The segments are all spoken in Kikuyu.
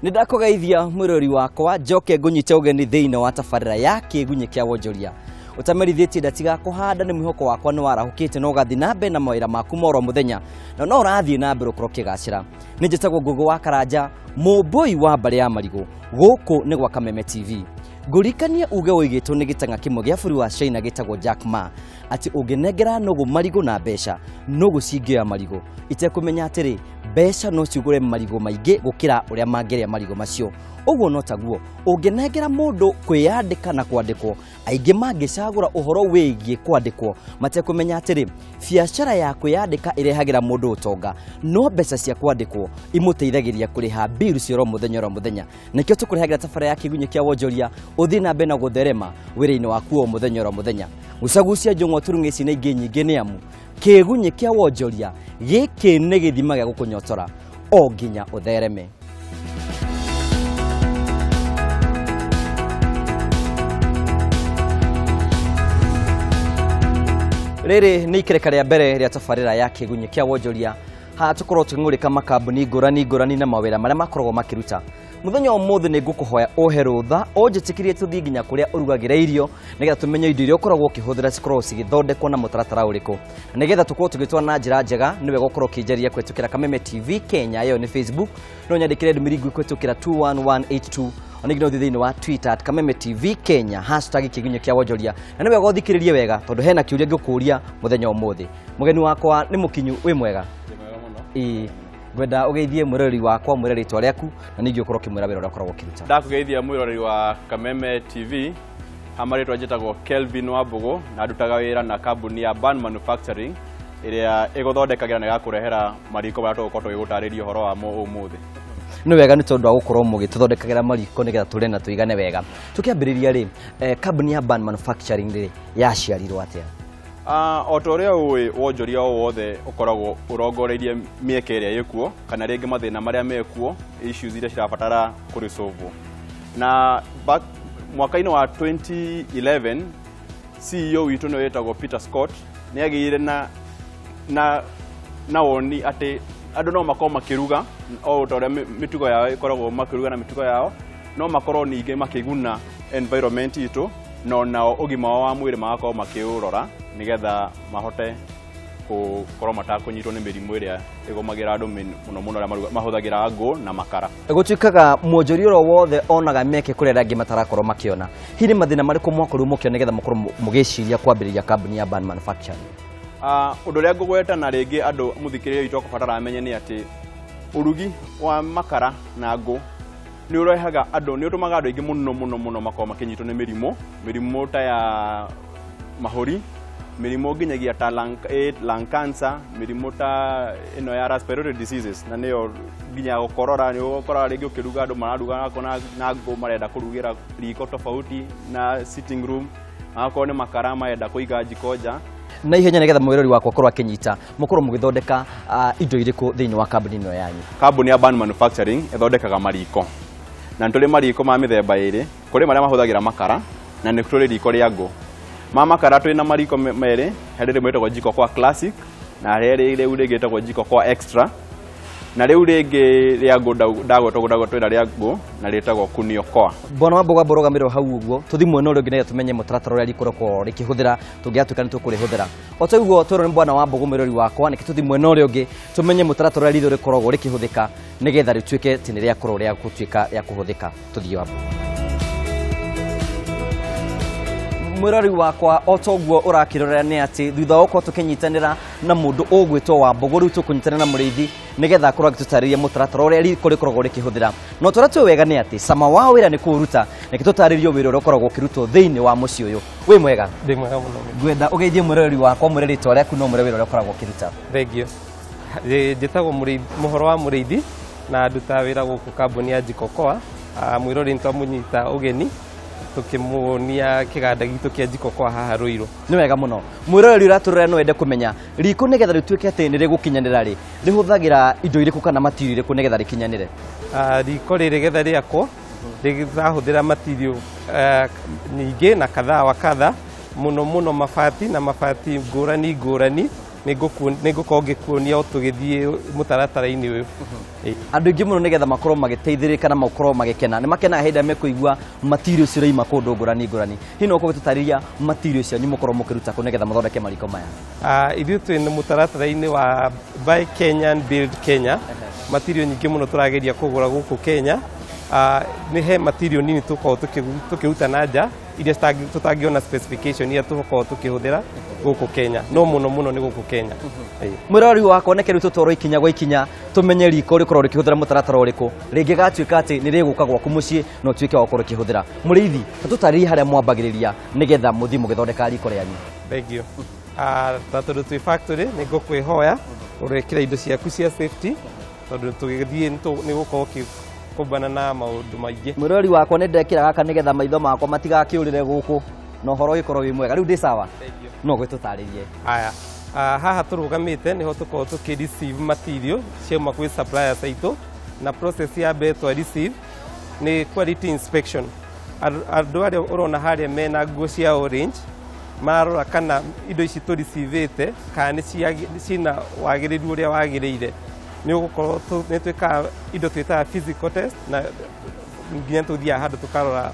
Nĩndakũgeithia mwĩrori wakwa njoke ngũnyite ũgeni thĩinĩ wa tabarĩra ya kĩgunyĩ kĩa wonjoria. Ũtamerithĩtie ndatiga kũhanda nĩ mwĩhoko wakwa nĩ warahũkĩte na ũgathiĩ na mbere na mawĩra maku ma oro mũthenya na no ũrathiĩ na mbere ũkorwo ũkĩgacĩra. Nĩ njĩtagwo Ngũgũ wa Karanja, mũmbũi wa mbarĩ ya marigũ. Gũkũ nĩ gwa Kameme TV. Ngũrikanie uge ũigĩtwo nĩ gĩtang'a kĩmwe gĩa bũrũri wa China gĩtagwo Jack Ma atĩ ũngĩnengera nũgũ marigũ na mbeca, nũgũ cingĩoya marigũ itekũmenya atĩrĩ mbeca no cigũre marigũ maingĩ gũkĩra ũrĩa mangĩrĩa marigũ macio. Ũguo no taguo ũngĩnengera mũndũ kwĩyandĩka na kwandĩkwo, aingĩ mangĩcagũra ũhoro wĩgiĩ kwandĩkwo matekũmenya atĩrĩ biacara ya kwĩyandĩka ĩrehagĩra mũndũ ũtonga, no mbeca cia kwandĩkwo imũteithagĩria kũrĩha mbiru cia oro mũthenya oro mũthenya. Nĩkĩo tũkũrehagĩra tabarĩra ya kĩgunyĩ kĩa wonjoria ũthiĩ na mbere na gũtherema wĩra-inĩ waku o mũthenya oro mũthenya. Gucagucia njũng'wa turung'e ici na ingĩ nyingĩ nĩ amu kĩgunyĩ kĩa wonjoria gĩkĩ nĩ gĩthima gĩa gũkũnyotora o nginya ũthereme. Rĩrĩ nĩ ikereka rĩa mbere rĩa tabarĩra ya kĩgunyĩ kĩa wonjoria. Haha tũkorwo tũkĩng'ũrĩka makambuni ngũrani ngũrani na mawĩra marĩa makoragwo makĩruta. Mũthenya wa ũmũthĩ nĩ ngũkũhoya ũhe rũtha ũnjĩtĩkĩrie tũthiĩ nginya kũrĩa ũrugagĩra irio nĩgetha tũmenye indo iria ũkoragwo ũkĩhũthĩra cikoragwo cigĩthondekwo na mũtaratara ũrĩkũ, na nĩgetha tũkorwo tũgĩtwara na njĩra njega. Nĩ wega ũkorwo ũkĩnjaria kũhĩtũkĩra Kameme TV Kenya, ĩyo nĩ Facebook, no nyandĩkĩre ndũmĩrĩri nguhĩ kũhĩtũkĩra 21182, ona ningĩ no ũthiĩ thĩinĩ wa Twitter at Kameme TV Kenya hashtag kĩgunyĩ kĩa wonjoria. Na nĩ wega ũthikĩrĩrie wega tondũ hena kĩũria ngũkũria mũthenya wa ũmũthĩ. Mũgeni wakwa nĩ mũkinyu, wĩ mwega? Ĩĩ, ngwenda ũgeithie mwĩroreri wakwa, mwĩre rĩtwa rĩaku na ningĩ ũkorwo ũkĩmwĩra wĩra ũrĩa ũkoragwo ũkĩruta. Ndakũgeithia mwĩroreri wa Kameme TV. Ha marĩtwa njĩtagwo Kelvin Wambũgũ na ndutaga wĩra na kambuni ya Ban Manufacturing ĩrĩa ĩgũthondekagĩra na ĩgakũrehera mariko marĩa tũgũkorwo tũgĩgũtarĩria ũhoro wamo ũmũthĩ. Nĩ wega nĩ tondũ wa gũkorwo mũgĩtũthondekagĩra mariko nĩgetha tũrĩe na tũigane wega. Tũkĩambĩrĩria rĩ, kambuni ya Ban Manufacturing rĩ yaciarirwo atĩa? O ta ũrĩa ũĩ, wonjoria o wothe ũkoragwo ũrongoreirie mĩeke ĩrĩa ĩkuo kana rĩngĩ mathĩna marĩa mekuo, issues iria cirabatara kũresolvwo. Na back mwaka-inĩ wa 2011 CEO witũ nĩwe wĩtagwo Peter Scott nĩ agĩire na woni atĩ andũ no makorwo makĩruga o ta ũrĩa mĩtugo yao ĩkoragwo makĩruga na mĩtugo yao, no makorwo ningĩ makĩguna environment itũ na onao ũgima wao wa mwĩrĩ magakorwo makĩũrora nĩgetha mahote gũkorwo matakũnyitwo nĩ mĩrimũ ĩrĩa ĩgũmagĩra andũ mũno mũno arĩa mahũthagĩra ngũ na makara. Gũtuĩkaga mwonjoria oro wothe onaga mĩeke kũrĩa arĩa angĩ matarakorwo makĩona. Hihi nĩ mathĩna marĩkũ mwakorirwo mũkĩona nĩgetha mũkorwo mũgĩciria kwambĩrĩria kambuni ya Ban Manufacturing? Ũndũ ũrĩa ngũgweta na rĩngĩ andũ mũthikĩrĩria witũ akũbatara amenye nĩ atĩ ũrugi wa makara na ngũ nĩ ũrehaga andũ, nĩ ũtũmaga andũ aingĩ mũno mũno mũno makorwo makĩnyitwo nĩ mĩrimũ, mĩrimũ ta ya mahũri, mĩrimũ nginyagia ta lung cancer, mĩrimũ ta ĩno ya respiratory diseases, na nĩyo nginya gũkorora. Nĩ ũkoraga rĩngĩ ũkĩruga andũ mararuga na ngũ marenda kũrugĩra riko tofauti na sitting room, agakorwo nĩ makara marenda kũiga njiko nja. Na ihenya nĩgetha mwĩrori wakwa akorwo akĩnyita, mũkorwo mũgĩthondeka indo irĩkũ thĩinĩ wa kambuni ĩno yanyu? Kambuni ya Ban Manufacturing ĩthondekaga mariko, na nĩ tũrĩ mariko ma mĩthemba ĩrĩ. Kũrĩ marĩa mahũthagĩra makara na nĩ tũrĩ riko rĩa ngũ. Ma makara twĩ na mariko merĩ, harĩ rĩmwe rĩtagwo Jiko Kwa Classic na harĩ rĩu rĩngĩ rĩtagwo Jiko Kwa Extra, na rĩu rĩngĩ rĩa ngũ ndagwetwo twĩna rĩa ngũ na rĩtagwo Kunio Koa. Bwana Wambũgũ amba ũrũgamĩrĩrwo hau ũguo, tũthiĩ mwena ũrĩa ũngĩ nĩgetha tũmenye mũtaratara ũrĩa riko rĩkoragwo rĩkĩhũthĩra tũngĩgatuĩka nĩ tũkũrĩhũthĩra. O ta ũguo twerwo nĩ Bwana Wambũgũ mwĩrori wakwa, nĩkĩ tũthiĩ mwena ũrĩa ũngĩ tũmenye mũtaratara ũrĩa ritho rĩkoragwo rĩkĩhũthĩka nĩgetha rĩtuĩke atĩ nĩ rĩakorwo rĩa gũtuĩka rĩa kũhũthĩka. Tũthiĩ Wambũgũ. Mwĩrori wakwa, o ta ũguo ũrakĩrorera nĩ atĩ thutha wa gũkorwo tũkĩnyitanĩra na mũndũ ũgwĩtwo Wambũgũ, rĩu tũkũnyitanĩra na Mũrĩithi nĩgetha akorwo agĩtũtarĩria mũtaratara ũrĩa riko rĩkoragwo rĩkĩhũthĩra. No tũrĩa tũĩ wega nĩ atĩ cama wa wĩra nĩ kũũruta, nĩkĩ tũtarĩrio wĩra ũrĩa ũkoragwo ũkĩrutwo thĩinĩ wa mũciĩ ũyũ. Wĩ mwega? Ndĩ mwega mũno. Ngwenda ũgeithie mwĩroreri wakwa, mwĩre rĩtwa rĩaku na ũmwĩre wĩra ũrĩa ũkoragwo ũkĩruta. Thengiũ. Njĩtagwo Mũhoro wa Mũrĩithi na ndutaga wĩra gũkũ kambuni ya Jiko Koa. Mwĩrori nĩtwamũnyita ũgeni tũkĩmuonia kĩganda gitũ kĩa Jiko Koa haha Ruiru. Nĩ wega mũno. Mwĩroreri ũratũrora no ende kũmenya riko nĩgetha rĩtuĩke atĩ nĩ rĩgũkinyanĩra rĩ, rĩhũthagĩra indo irĩkũ kana matirio irĩkũ nĩgetha rĩkinyanĩre? Riko rĩrĩ getha rĩakwo rĩrahũthĩra matirio nyingĩ na kadhaa wa kadha, mũno mũno mabati na mabati ngũrani ngũrani, Nĩ ngũkorwo ngĩkuonia o tũgĩthiĩ mũtaratara-inĩ ũyũ. Andũ aingĩ mũno nĩgetha makorwo magĩteithĩrĩka na makorwo magĩkena nĩ makenaga hĩndĩ ĩrĩa mekũigua material ciraima kũndũ ngũrani ngũrani. Hihi no ũkorwo ũgĩtũtarĩria material cianyu mũkorwo mũkĩruta kũ nĩgetha mũthondeke mariko maya? Ithuĩ twĩ mũtaratara-inĩ wa Buy Kenyan Build Kenya. Material nyingĩ mũno tũrageria kũgũra gũkũ Kenya. Nĩ he material nini tũkoragwo tũkĩruta na nja iria tũtangĩona specification iria tũkoragwo tũkĩhũthĩra gũkũ Kenya, no mũno mũno nĩ gũkũ Kenya. Mwĩrori wakwa neke rĩu tũtwarwo ikinya gwa ikinya tũmenye riko rĩkorwo rĩkĩhũthĩra mũtaratara ũrĩkũ rĩngĩgatuĩka atĩ nĩ rĩgũka gwaku mũciĩ na ũtuĩke wa gũkorwo ũkĩhũthĩra. Mũrĩithi, ta tũtarĩrie harĩa mwambagĩrĩria nĩgetha mũthiĩ mũgĩthondeka riko rĩanyu. Thank you. Ta tondũ twĩ factory nĩ ngũkwĩhoya ũrekĩra indo ciaku cia safety tondũ tũgĩthiĩ nĩ gũkorwo ũkĩkũmbana na maũndũ maingĩ. Mwĩrori wakwa nĩ ndekĩra gaka nĩgetha maitho makwa matigakĩũrĩre gũkũ na ũhoro ũgĩkorwo wĩ mwega. Rĩu ndĩ sawa, no gwĩtũtarĩrie. Aya, haha tũrũgamĩte nĩho tũkoragwo tũkĩ receive material ciauma kwĩ suppliers aitũ, na process ya mbere twa receive nĩ quality inspection. Andũ arĩa ũrona harĩa mena nguo cia orange mararora kana indo ici tũ receive kana nĩ ciĩna wagĩrĩru ũrĩa wagĩrĩire. Nĩ ũgũkorwo nĩ twĩkaga indo twĩtaga physical test na nginya tũthiaga handũ tũkarora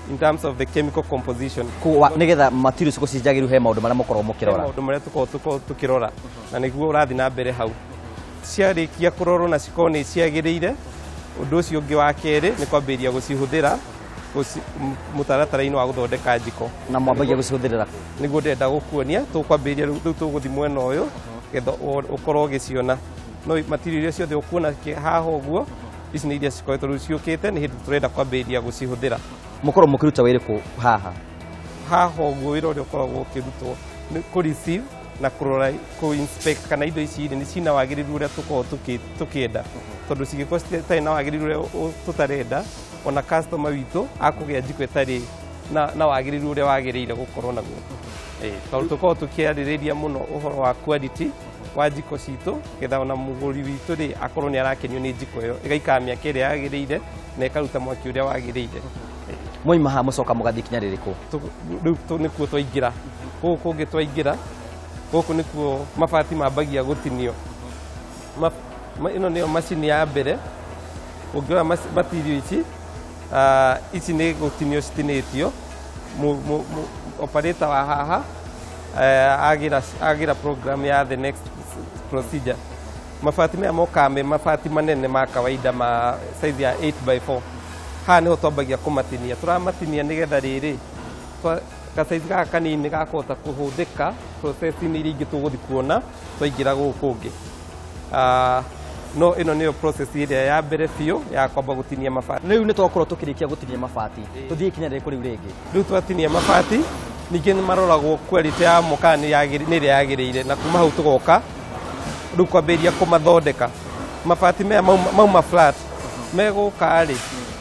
in terms of the chemical composition. Nĩgetha materials cikorwo ciĩ njagĩrĩru he maũndũ marĩa mũkoragwo mũkĩrora. Maũndũ marĩa tũkoragwo tũkĩrora na nĩguo ũrathiĩ na mbere hau. Ciarĩkia kũrorwo na cikorwo nĩ ciagĩrĩire, ũndũ ũcio ũngĩ wa kerĩ nĩ kwambĩrĩria gũcihũthĩra mũtaratara-inĩ wa gũthondeka njiko. Na mwambagia gũcihũthĩrĩra? Nĩguo ndĩrenda gũkuonia, tũkwambĩrĩria rĩu tũgũthiĩ mwena ũyũ getha ũkorwo ũgĩciona. No material iria ciothe ũkuona haha ũguo, ici nĩ iria cikoretwo rĩu ciũkĩte, nĩ hĩndĩ tũrenda kwambĩrĩria gũcihũthĩra. Mũkorwo mũkĩruta wĩra kũ haha? Haha ũguo wĩra ũrĩa ũkoragwo ũkĩrutwo nĩ kũ receive na kũrora, kũ inspect kana indo ici nĩ cina wagĩrĩru ũrĩa tũkoragwo tũkĩenda, tondũ cingĩkorwo citarĩ na wagĩrĩru ũrĩa tũtarenda, ona customer witũ akũgĩa njiko ĩtarĩ na wagĩrĩru ũrĩa wagĩrĩire gũkorwo naguo. Tondũ tũkoragwo tũkĩarĩrĩria mũno ũhoro wa quality wa njiko citũ getha ona mũgũri witũ rĩ akorwo nĩ arakenio nĩ njiko ĩyo, ĩgaikara mĩaka ĩrĩa yagĩrĩire na ĩkaruta mwaki ũrĩa wagĩrĩire. Mwaima haha mũcoka mũgathiĩ ikinya rĩrĩkũ? Rĩu nĩkuo twaingĩra. Gũkũ kũngĩ twaingĩra, gũkũ nĩkuo mabati mambagia gũtinio. Ĩno nĩyo macini ya mbere. Ũngĩrora material ici, ici nĩ gũtinio citinĩtio. Operator wa haha agĩra program ya the next procedure. Mabati maya mokaga me mabati manene ma kawaida ma size ya 8x4. Haha nĩho twambagia kũmatinia. Tũramatinia nĩgetha rĩrĩ gacaizi gaka kanini gakũhota kũhũthĩka process-inĩ iria ingĩ tũgũthiĩ kuona twaingĩra gũkũ kũngĩ. No ĩno nĩyo process ĩrĩa ya mbere biũ ya kwamba gũtinia mabati. Rĩu nĩ twakorwo tũkĩrĩkia gũtinia mabati, tũthiĩ ikinya rĩrĩkũ rĩu rĩngĩ? Rĩu twatinia mabati, ningĩ nĩ maroragwo quality yamo kana nĩ ĩrĩa yagĩrĩire, na kuma hau tũgoka rĩu kwambĩrĩria kũmathondeka. Mabati maya mauma flat megũka rĩ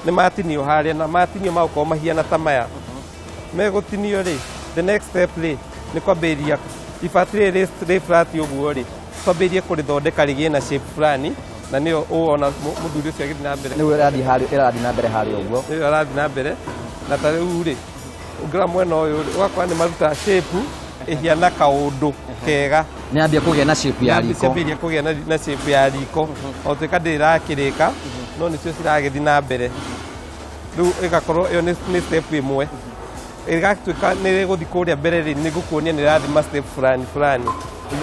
nĩ matinio harĩa, na matinio magũkorwo mahiana ta maya. Megũtinio rĩ, the next step rĩ nĩ kwambĩrĩria ibati rĩrĩ rĩ flat ũguo rĩ twambĩrĩrie kũrĩthondeka rĩgĩe na shape fulani, na nĩyo ũwona mũthuri ũcio agĩthiĩ na mbere. Nĩguo ĩrathiĩ na mbere harĩa ũguo. Nĩyo ĩrathiĩ na mbere, na ta rĩu rĩ ũngĩrora mwena ũyũ rĩ ũgakora nĩ maruta shape ĩhiana kaũndũ kega. Nĩ yambia kũgĩa na shape ya riko. Nĩ yambia kũgĩa na shape ya riko. O tuĩka ndĩrakĩrĩka, no nĩcio ciragĩthiĩ na mbere. Rĩu ĩgakorwo ĩyo nĩ step ĩmwe. Ĩgatuĩka nĩ ĩgũthiĩ kũrĩa mbere rĩ, nĩ ngũkuonia nĩ ĩrathiĩ ma step fulani fulani.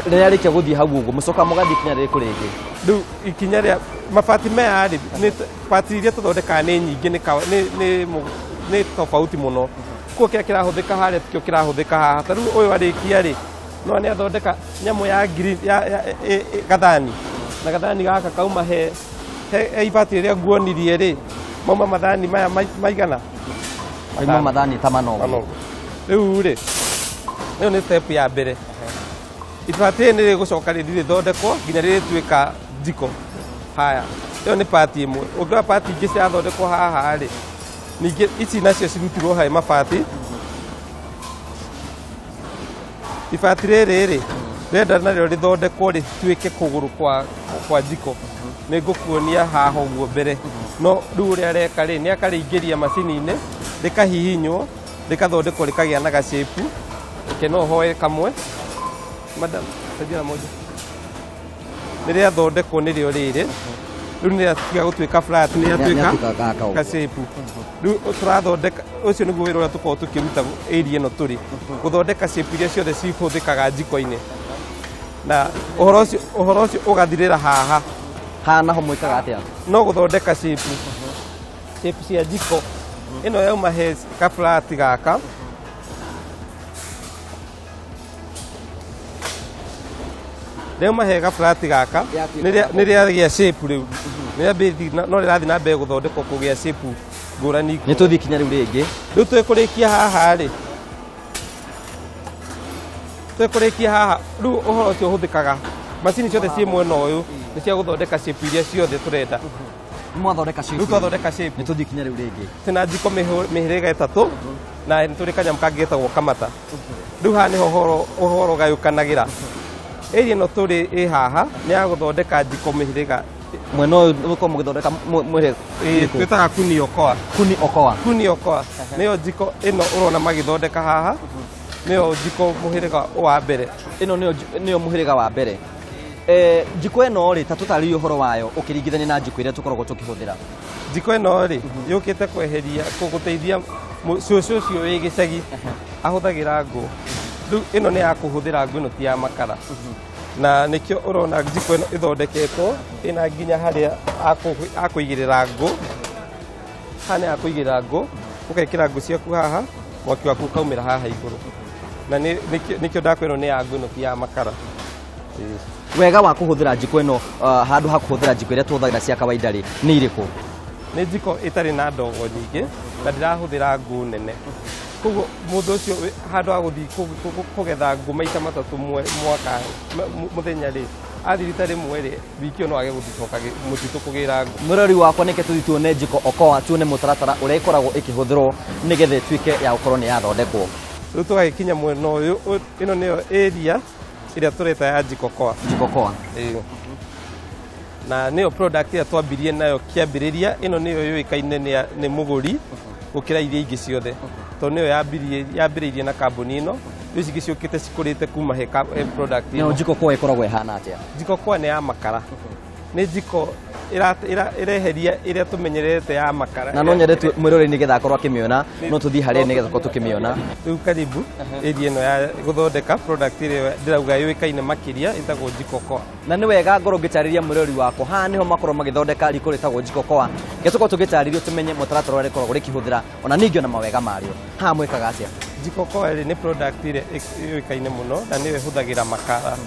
Rĩrĩa rĩkia gũthiĩ hau ũguo, mũcoka mũgathiĩ ikinya rĩrĩkũ rĩngĩ? Rĩu ikinya rĩa mabati maya rĩ, nĩ bati iria tũthondekaga nĩ nyingĩ, nĩ tofauti mũno. Kuo kĩrĩa kĩrahũthĩka harĩa tikĩo kĩrahũthĩka haha. Ta rĩu ũyũ arĩkia rĩ, no nĩ athondeka nyamũ ya green, ya gathani. Na gathani gaka kauma he ibati rĩrĩa nguonirie rĩ, mauma mathani maya maigana? Mauma mathani ta manogo. Rĩu rĩ, ĩyo nĩ step ya mbere. Ibati rĩrĩ nĩ rĩgũcoka rĩthiĩ rĩthondekwo nginya rĩrĩtuĩka njiko. Haya, ĩyo nĩ pati ĩmwe. Ũngĩrora pati ingĩ cirathondekwo haha rĩ, ningĩ ici nacio cirutirwo harĩ mabati. Ibati rĩrĩ rĩ, rĩrenda narĩo rĩthondekwo rĩtuĩke kũgũrũ kwa njiko. Nĩ ngũkuonia haha ũguo mbere. No rĩu ũrĩa areka rĩ, nĩ akarĩingĩria macini-inĩ, rĩkahihinywo, rĩkathondekwo rĩkagĩa na gacĩpu. Reke no hoe kamwe. Madam, saidia na moja. Nĩ rĩathondekwo nĩrĩo rĩrĩ. Rĩu nĩ rĩatiga gũtuĩka flat, nĩ rĩatuĩka gaka. Ka-shape. Rĩu tũrathondeka, ũcio nĩguo wĩra ũrĩa tũkoragwo tũkĩruta area ĩno tũrĩ, gũthondeka shape iria ciothe cihũthĩkaga njiko-inĩ, na ũhoro ũcio ũgathirĩra haha. Haha naho mwĩkaga atĩa? No gũthondeka shape cia njiko ĩno yauma he ka flat gaka. Rĩauma he ga flat gaka. Yatuĩka nĩ rĩagĩa shape rĩu, nĩ rĩambĩrĩria, no rĩrathiĩ na mbere gũthondekwo kũgĩa shape ngũrani. Nĩ tũthiĩ kinya rĩu rĩngĩ. Rĩu twĩkũrĩkia haha rĩ, twĩkũrĩkia haha rĩu ũhoro ũcio ũhũthĩkaga macini ciothe ciĩ mwena ũyũ nĩ cia gũthondeka shape iria ciothe tũrenda. Mwathondeka shape. Rĩu twathondeka shape. Nĩ tũthiĩ kinya rĩu rĩngĩ. Twĩna njiko mĩhĩrĩga ĩtatũ na nĩ tũrĩ kanyamũ kangĩ getagwo kamata. Rĩu haha nĩho ũhoro ũgayũkanagĩra. Area ĩno tũrĩ ĩ haha nĩ ya gũthondeka njiko mĩhĩrĩga. Mwena ũyũ mũkorwo mũgĩthondeka mwĩrĩ? Twĩtaga kuni okoa. Kuni okoa. Kuni okoa nĩyo njiko ĩno ũrona magĩthondeka haha, nĩyo njiko mũhĩrĩga wa mbere. Ĩno nĩyo mũhĩrĩga wa mbere. Njiko ĩno rĩ, ta tũtarĩrie ũhoro wayo ũkĩringithania na njiko iria tũkoragwo tũkĩhũthĩra. Njiko ĩno rĩ, yũkĩte kweheria gũteithia cũcũ ũcio wĩ gĩcagi ahũthagĩra ngũ. Rĩu ĩno nĩ ya kũhũthĩra ngũ, ĩno ti ya makara, na nĩkĩo ũrona njiko ĩno ĩthondeketwo ĩna nginya harĩa akũigĩrĩra ngũ. Haha nĩ hakũigĩrĩra ngũ, ũgekĩra ngũ ciaku haha, mwaki waku ũkaumĩra haha igũrũ, na nĩkĩo ndakwĩrwo nĩ ya ngũ, ĩno ti ya makara. Ĩĩ. Wega wa kũhũthĩra njiko ĩno handũ ha kũhũthĩra njiko iria tũhũthagĩra cia kawaida rĩ, nĩ irĩkũ? Nĩ njiko ĩtarĩ na ndogo nyingĩ na ndĩrahũthĩra ngũ nene, koguo mũndũ ũcio handũ ha gũthiĩ kũgetha ngũ maita matatũ mwaka mũthenya rĩ, athiĩ rita rĩmwe rĩ, wiki ĩyo no age gũcoka mũtitũ kũgĩra ngũ. Mwĩrori wakwa, nĩke tũthiĩ tuone njiko okoa, tuone mũtaratara ũrĩa ĩkoragwo ĩkĩhũthĩrwo nĩgetha ĩtuĩke ya gũkorwo nĩ yathondekwo. Rĩu tũgagĩkinya mwena ũyũ, ĩno nĩyo area ĩrĩa tũreta ya jiko koa. Jiko koa. Ĩĩ. Na nĩyo product ĩrĩa twambirie nayo kĩambĩrĩria. Ĩno nĩyo yũĩkaine nĩ mũgũri gũkĩra iria ingĩ ciothe, tondũ nĩyo yambĩrĩirie na kambuni ĩno. Rĩu ici ingĩ ciũkĩte cikũrĩte kuma he product Nayo ĩno. Jiko koa ĩkoragwo ĩhana atĩa? Jiko koa nĩ ya makara, nĩ njiko ĩreheria ĩrĩa tũmenyerete ya makara. Na no nyende mwĩrori nĩgetha akorwo akĩmĩona, no tũthiĩ harĩa nĩgetha tũkorwo tũkĩmĩona. Rĩu karibu area ĩno ya gũthondeka product ĩrĩa ndĩrauga yũĩkaine makĩria ĩtagwo jiko koa. Na nĩ wega ngorwo ngĩtarĩria mwĩrori wakwa, haha nĩho makorwo magĩthondeka riko rĩtagwo jiko koa. Reke tũkorwo tũgĩtarĩrio tũmenye mũtaratara ũrĩa rĩkoragwo rĩkĩhũthĩra, ona ningĩ ona mawega marĩo. Haha mwĩkaga atĩa? Jiko koa rĩ, nĩ product ĩrĩa yũĩkaine mũno na nĩyo ĩhũthagĩra makara.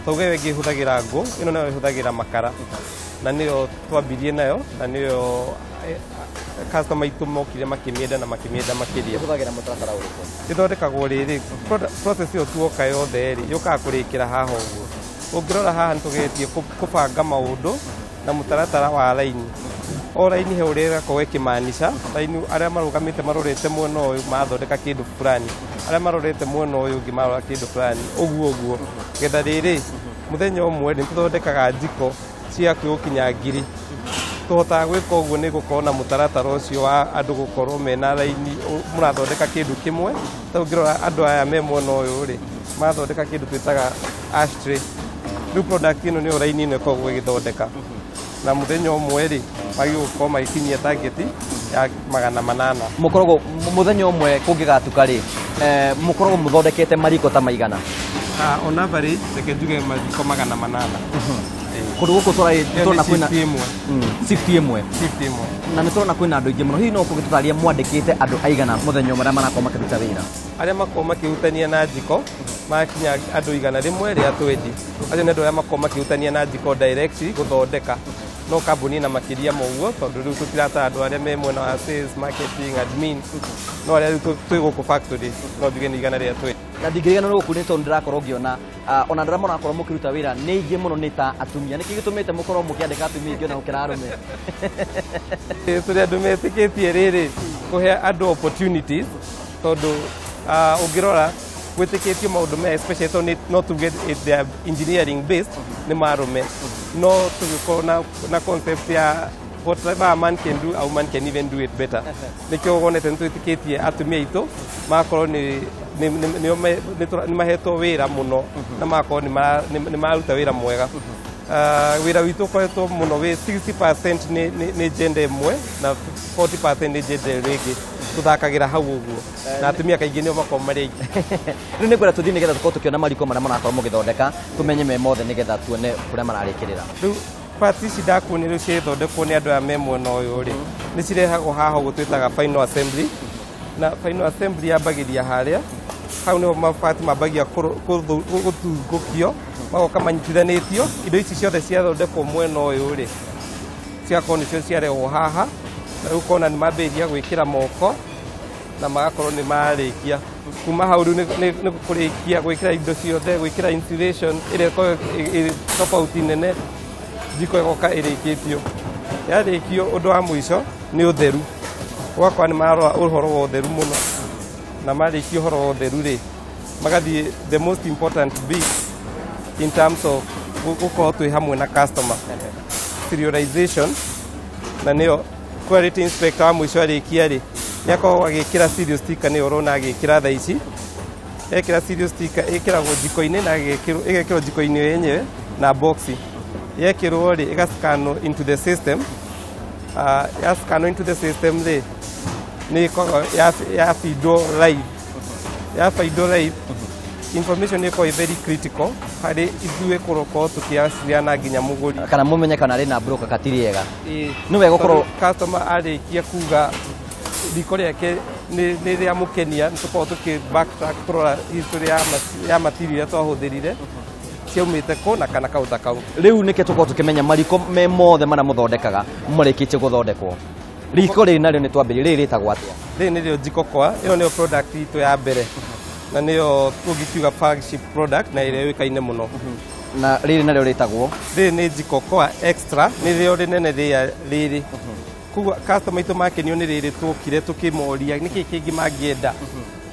Tauge ĩyo ĩngĩ ĩhũthagĩra ngũ, ĩno nayo ĩhũthagĩra makara, na nĩyo twambirie nayo na nĩyo customer aitũ mokire makĩmĩenda na makĩmĩenda makĩria. Ĩhũthagĩra mũtaratara ũrĩkũ? Ĩthondekagwo rĩrĩ, process ĩyo tuoka yothe rĩ, yũkaga kũrĩkĩra haha ũguo. Ũngĩrora haha nĩ tũgeretie kũbanga maũndũ na mũtaratara wa raini, o raini he ũrĩa ĩgakorwo ĩkĩmaanisha raini. Arĩa marũgamĩte marorete mwena ũyũ marathondeka kĩndũ fulani, arĩa marorete mwena ũyũ ũngĩ marora kĩndũ fulani, ũguo ũguo getha rĩrĩ mũthenya ũmwe nĩ tũthondekaga njiko cia gũkinya 1000. Tũhotaga gwĩka ũguo nĩ gũkorwo na mũtaratara ũcio wa andũ gũkorwo mena raini, mũrathondeka kĩndũ kĩmwe. Ta ũngĩrora andũ aya me mwena ũyũ rĩ, marathondeka kĩndũ twĩtaga ashtray. Rĩu product ĩno nĩyo raini ĩno ĩkoragwo ĩgĩthondeka, na mũthenya ũmwe rĩ, magĩrĩirwo gũkorwo magĩkinyia target ya 800. Mũkoragwo mũthenya ũmwe kũngĩgatuka rĩ, mũkoragwo mũthondekete mariko ta maigana? On average reke njuge mariko 800. Kũndũ gũkũ Ĩyo nĩ tũrona kwĩna shift ĩmwe. Shift ĩmwe. Shift ĩmwe. Na nĩ tũrona kwĩna andũ aingĩ mũno. Hihi no kũgĩtũtarĩria mwandĩkĩte andũ aigana mũthenya ũmwe arĩa marakorwo makĩruta wĩra? Arĩa makoragwo makĩhutania na njiko makinya andũ 120. Acio nĩ andũ arĩa makoragwo makĩhutania na njiko direct gũthondeka, no kambuni na makĩria ma ũguo, tondũ rĩu tũtiratara andũ arĩa me mwena wa sales, marketing, admin, no arĩa rĩu twĩ gũkũ factory no njuge nĩ 120. Na ndingĩriganĩrwo gũkũ nĩ tondũ ndĩrakorwo ngĩona ona andũ arĩa mũrakorwo mũkĩruta wĩra nĩ aingĩ mũno nĩ ta atumia. Nĩkĩ gĩtũmĩte mũkorwo mũkĩandĩka atumia aingĩ ona gũkĩra arũme? Tũrĩ andũ metĩkĩtie rĩrĩ kũhe andũ opportunities, tondũ ũngĩrora gwĩtĩkĩtio maũndũ maya, especially tondũ no tuge they are engineering based, nĩ marũme, no tũgĩkorwo na concept ya Whatever a man can do, a woman can even do it better. Nĩkĩo wonete nĩ twĩtĩkĩtie atumia aitũ magakorwo nĩ mahetwo wĩra mũno na magakorwo nĩ mararuta wĩra mwega. Wĩra witũ ũkoretwo mũno wĩ 60% nĩ gender ĩmwe na 40% nĩ gender ĩrĩa ĩngĩ. Tũthakagĩra hau ũguo na atumia kaingĩ nĩo makoragwo marĩ aingĩ. Rĩu nĩ ngwenda tũthiĩ nĩgetha tũkorwo tũkĩona mariko marĩa marakorwo mũgĩthondeka, tũmenye me mothe nĩgetha tuone kũrĩa mararĩkĩrĩra. Rĩu parts ici ndakuonia rĩu cigĩthondekwo nĩ andũ aya me mwena ũyũ rĩ, nĩ cirehagwo haha ũguo twĩtaga final assembly, na final assembly yambagĩria harĩa hau nĩho mabati mambagia gũtungũkio, magoka manyitithanĩtio. Indo ici ciothe ciathondekwo mwena ũyũ rĩ, cigakorwo nĩcio ciarehwo haha, na rĩu ũkona nĩ mambĩrĩria gwĩkĩra moko na magakorwo nĩ marĩkia. Kuma hau rĩu nĩ kũrĩkia gwĩkĩra indo ciothe, gwĩkĩra insulation ĩrĩa ĩkoragwo ĩ tofauti nene, jiko ĩgoka ĩrĩkĩtio. Yarĩkio ũndũ wa mũico nĩ ũtheru, ũgakora nĩ marora ũhoro wa ũtheru mũno, na marĩkia ũhoro wa ũtheru rĩ, magathiĩ the most important bit in terms of gũkorwo twĩ hamwe na customer, serialization, na nĩyo quality inspector wa mũico arĩkia rĩ, nĩ akoragwo agĩkĩra serial sticker, nĩyo ũrona agĩkĩra thaa ici. Ekĩra serial sticker ĩkĩragwo jiko-inĩ na ĩgekĩrwo jiko-inĩ yenyewe na box yekĩrwo rĩ, ĩgascanwo into the system. Yascanwo into the system rĩ, nĩ ĩkoragwo yabindwo live. Yabindwo live, information ĩkoragwo ĩ very critical harĩ ithuĩ kũrokorwo tũkĩaciriana nginya mũgũri kana mũmenye kana rĩ na broker katirĩ ega. Nĩ wega gũkorwo. Customer arĩkia kuga riko rĩake nĩ rĩamũkenia, nĩ tũkoragwo tũkĩ backtrack kũrora history ya material iria twahũthĩrire ciaumĩte kũ na kana kau ta kau. Rĩu nĩkĩo tũkorwo tũkĩmenya mariko me mothe marĩa mũthondekaga marĩkĩtie gũthondekwo. Riko rĩrĩ narĩo nĩ twambĩrĩria, rĩrĩ rĩtagwo atĩa? Rĩrĩ nĩrĩo Jiko Koa. Ĩno nĩyo product itũ ya mbere na nĩyo tũngĩkiuga flagship product na ĩrĩa yũĩkaine mũno. Na rĩrĩ narĩo rĩtagwo? Rĩrĩ nĩ Jiko Koa Extra, nĩrĩo rĩnene rĩa rĩrĩ. Koguo customer aitũ makenio nĩ rĩrĩ, twokire tũkĩmoria nĩkĩĩ kĩngĩ mangĩenda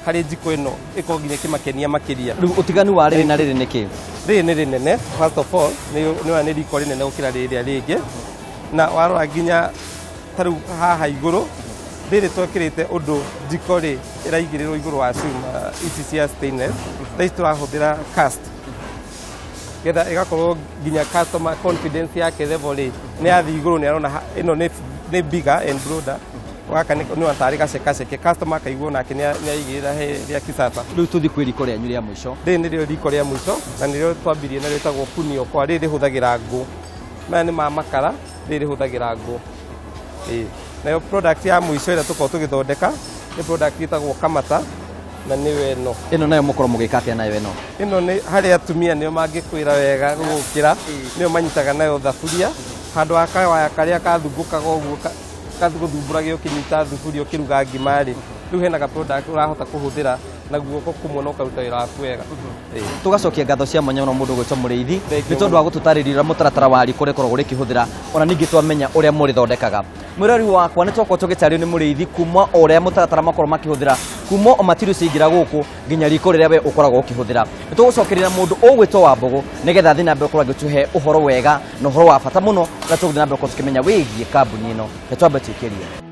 harĩ jiko ĩno ĩkorwo nginya ĩkĩmakenia makĩria. Rĩu ũtiganu wa rĩrĩ na rĩrĩ nĩ kĩ? Rĩrĩ nĩ rĩnene, first of all nĩ nĩ riko rĩnene gũkĩra rĩrĩa rĩngĩ, na warora nginya ta rĩu haha igũrũ rĩrĩ twekĩrĩte ũndũ jiko rĩ ĩraigĩrĩrwo igũrũ wa cuma ici cia stainless. Thaa ici tũrahũthĩra cast getha ĩgakorwo nginya customer confidence yake level rĩ nĩ yathiĩ igũrũ, nĩ arona ĩno nĩ bigger and broader, gaka nĩ tarĩ gacekaceke, customer akaigua nake nĩ aigĩrĩra he rĩa kisasa. Rĩu tũthiĩ kwĩ riko rĩanyu rĩa mũico. Rĩrĩ nĩrĩo riko rĩa mũico na nĩrĩo twambirie na rĩtagwo Kunio Kwa. Rĩrĩ rĩhũthagĩra ngũ, maya nĩ ma makara, rĩrĩ rĩhũthagĩra ngũ. Ĩĩ, nayo product ya mũico ĩrĩa tũkoragwo tũgĩthondeka nĩ product ĩtagwo Kamata na nĩyo ĩno. Ĩno nayo mũkorwo mũgĩka atĩa nayo ĩno? Ĩno nĩ harĩ atumia nĩo mangĩkwĩra wega gũgũkĩra, nĩo manyitaga nayo thaburia handũ ha kawaya karĩa kathungũkaga ũguo gũthumbũragia ũkĩnyita thuburia ũkĩruga ngima rĩ, rĩu hena ga product ũrahota kũhũthĩra na guoko kũmwe na ũkaruta wĩra waku wega. Tũgacokia ngatho cia mwanya mũno mũndũ ũgwĩtwo Mũrĩithi Thank nĩ you tondũ wa gũtũtarĩria ũrĩa mũtaratara wa riko rĩkoragwo rĩkĩhũthĩra, ona ningĩ twamenya ũrĩa mũrĩthondekaga. Mwĩrori wakwa, nĩ twakorwo tũgĩtarĩrio nĩ Mũrĩithi kuma o ũrĩa mũtaratara makorwo makĩhũthĩra kuma o material ciaingĩra gũkũ nginya riko rĩrĩa we ũkoragwo ũkĩhũthĩra. Nĩ tũgũcokeria mũndũ ũgwĩtwo wa Mbũgũ nĩgetha athiĩ na mbere gũkorwo agĩtũhe ũhoro wega na ũhoro wa bata mũno ũrĩa tũgũthiĩ na mbere gũkorwo tũkĩmenya wĩgiĩ kambuni ĩno. Reke twambe twĩkĩrie.